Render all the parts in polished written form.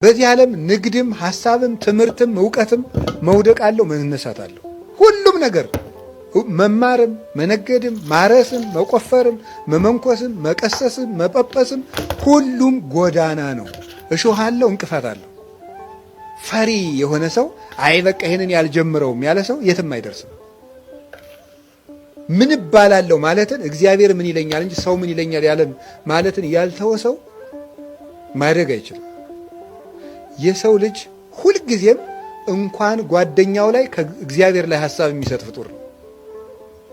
በዚህ ዓለም ንግድም ሐሳብም ትምህርትም እውቀትም መውደቅ አለው፣ መነሳት አለው። ሁሉም ነገር መማርም መነገድም ማረስም መቆፈርም መመንኮስም መቀሰስም መጳጳስም ሁሉም ጎዳና ነው። እሾህ አለው፣ እንቅፋት አለው። ፈሪ የሆነ ሰው አይ በቃ ይሄንን ያልጀምረውም ያለ ሰው የትም አይደርስም። ምን እባላለሁ ማለትን እግዚአብሔር ምን ይለኛል እንጂ ሰው ምን ይለኛል ያለን ማለትን ያልተወ ሰው ማደግ አይችልም። የሰው ልጅ ሁልጊዜም እንኳን ጓደኛው ላይ ከእግዚአብሔር ላይ ሀሳብ የሚሰጥ ፍጡር ነው።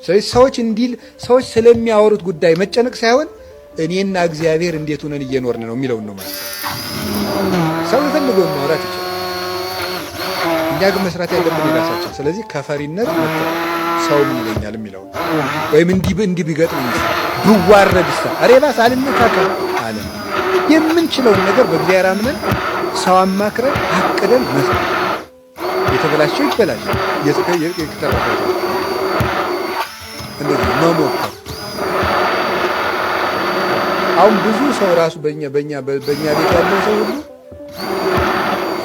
ስለዚህ ሰዎች እንዲል ሰዎች ስለሚያወሩት ጉዳይ መጨነቅ ሳይሆን እኔና እግዚአብሔር እንዴት ሆነን እየኖርን ነው የሚለውን ነው ማለት። ሰው የፈለገውን ማውራት ይችላል። እኛ ግን መስራት ያለብን የራሳችን። ስለዚህ ከፈሪነት ሰው ምን ይለኛል የሚለው ወይም እንዲህ እንዲህ ቢገጥመኝ ብዋረድሳ ኧረ እባክህ አልነካካ አለ። የምንችለውን ነገር በእግዚአብሔር አምነን ሰው አማክረን አቅደን መስራት። የተበላሸው ይበላሽ፣ የተረፈ እንደዚህ መሞከር። አሁን ብዙ ሰው ራሱ በኛ ቤት ያለው ሰው ሁሉ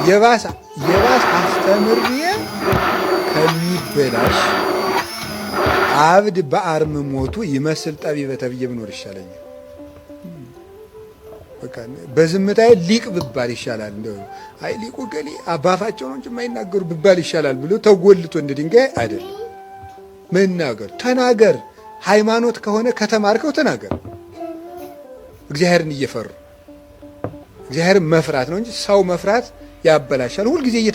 የባሰ የባሰ አስተምሬ ከሚበላሽ አብድ በአርምሞቱ ይመስል ጠቢበ ተብዬ ብኖር ይሻለኛል። በቃ በዝምታዬ ሊቅ ብባል ይሻላል። እንደው አይ ሊቁ ገሌ አባፋቸው ነው እንጂ የማይናገሩ ብባል ይሻላል ብሎ ተጎልቶ እንደ ድንጋይ አይደለም መናገር። ተናገር። ሃይማኖት ከሆነ ከተማርከው ተናገር። እግዚአብሔርን እየፈሩ እግዚአብሔርን መፍራት ነው እንጂ ሰው መፍራት ያበላሻል። ሁልጊዜ